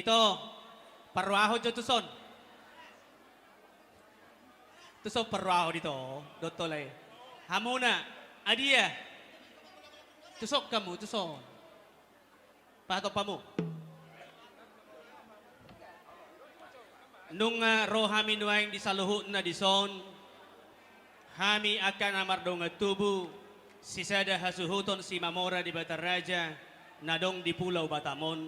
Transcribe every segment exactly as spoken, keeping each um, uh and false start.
Ito, parrohahon jo tuson. Tuson parrohahon ito, dohot tolai. Hamuna, adia. Tuson hamu, tuson. Pahatop hamu. Nunga ro hami nuaeng di saluhutna dison, hami angka na mardongan tubu, sisada hasuhuton Simamora Debata Raja, na adong di Pulau Batam on.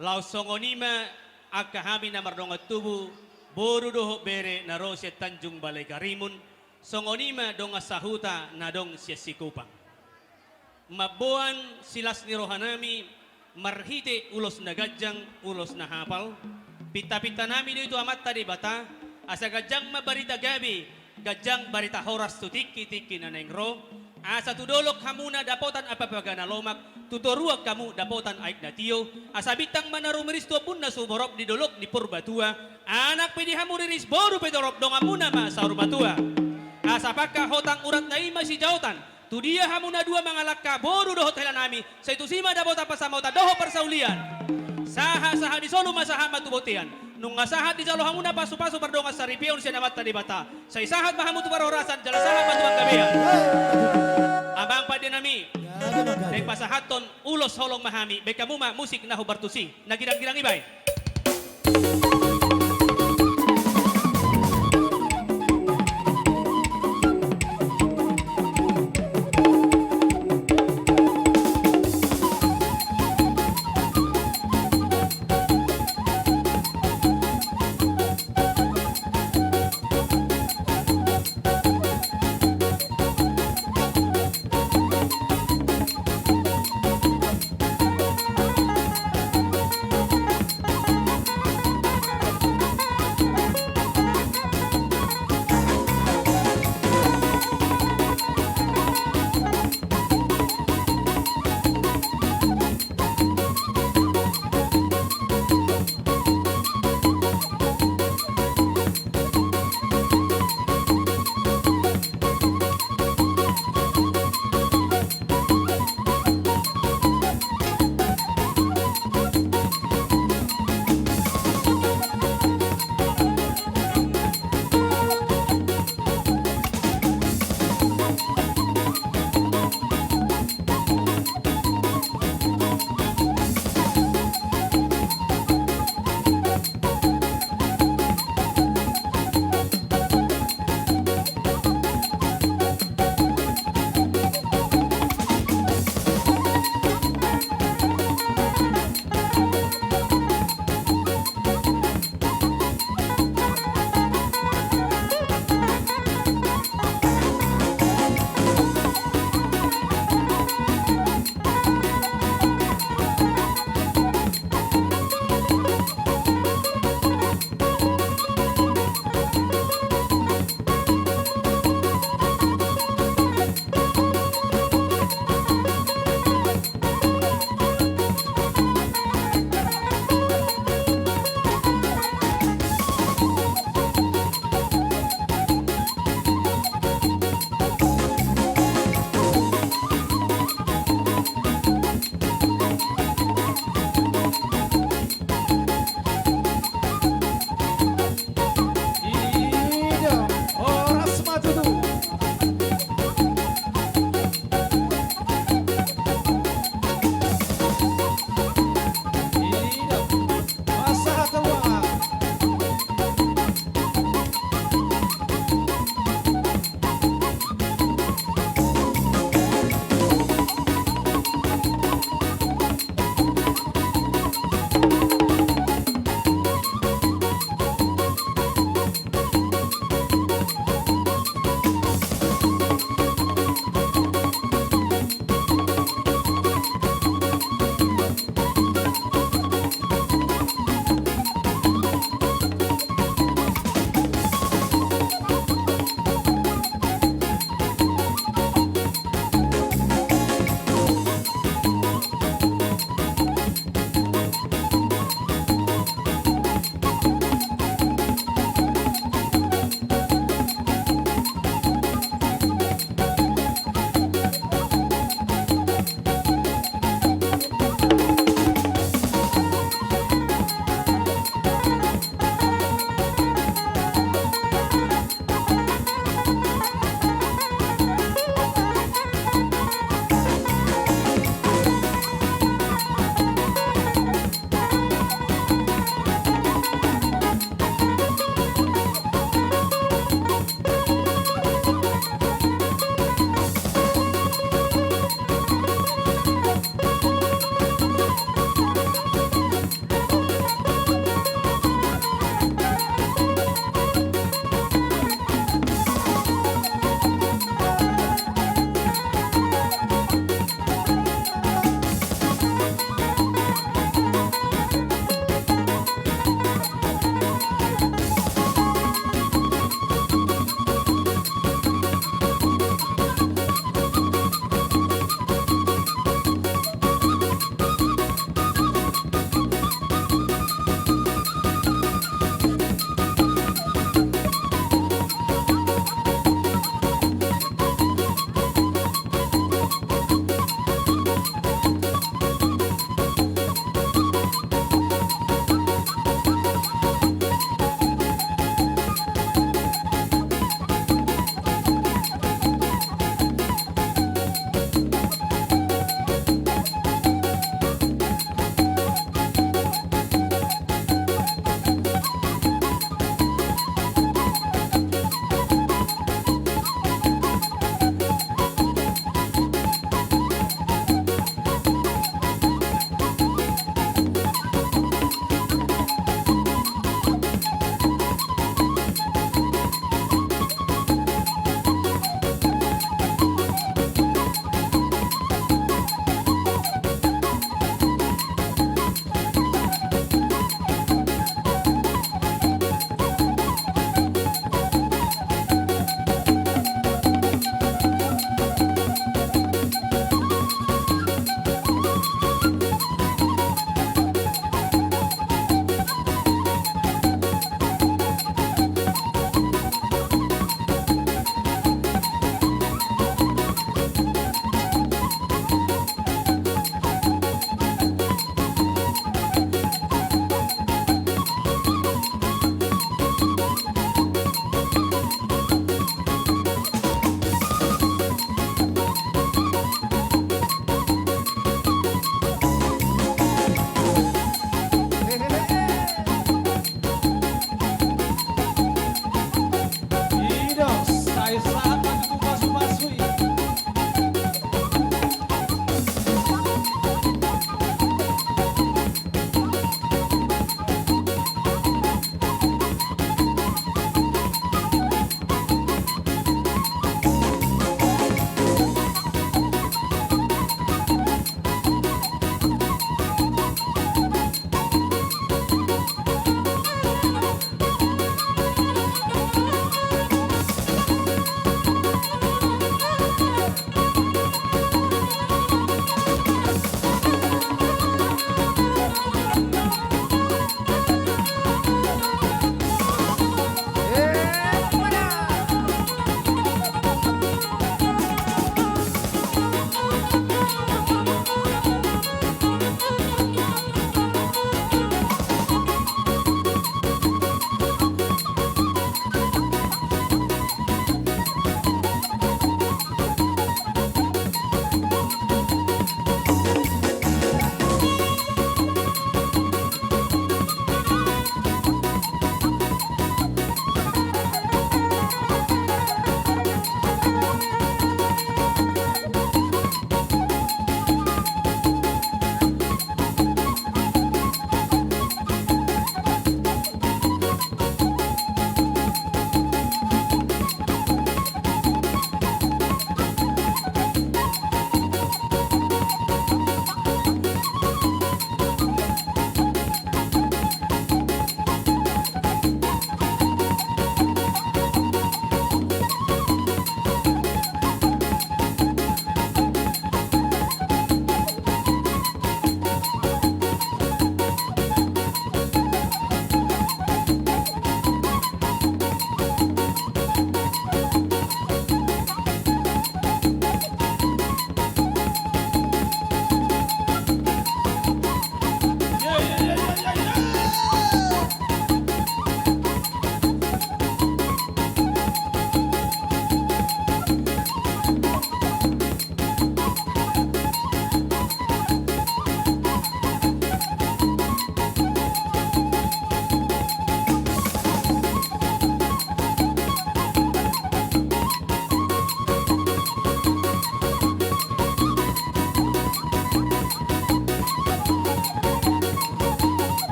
Laos songon i ma angka hami na mardongan tubu, boru dohot bere na ro sian Tanjung Balai Karimun, songon i ma dongan sahuta na adong sian Sikupang. Mamboan silas ni rohanami, marhite ulos na ganjang, ulos na hapal, pintapintanami do i tu Amanta Debata, asa ganjang ma barita gabe, ganjang barita horas tu tingki-tingki na naeng ro, asa tu dolok hamuna dapotan ampapaga na lomak, tu toruan hamu dapotan aek na tio, asa bintang ma na rumiris tu ombun na sumorop di dolok ni Purbatua, anak pe di hamu riris, boru pe torop, donganmuna ma saur matua. Asa pangka hotang uratna i ma sijaotan, tu dia hamu na dua mangalangka, boru dohot helanami, sai tusi ma dapotan pansamotan dohot parsaulian. Sahat-sahat ni solu ma sahat ma tu bontean. Nunga sahat dijalo hamuna pasupasu pardongan saripeon sian Amanta Debata, sai sahat ma hamu tu parhorasan jala sahat ma tu panggabean. Amang pandenami, naeng pasahathon ulos holong ma hami, baen hamu ma musik na hombar tusi, na girang-girang i baen.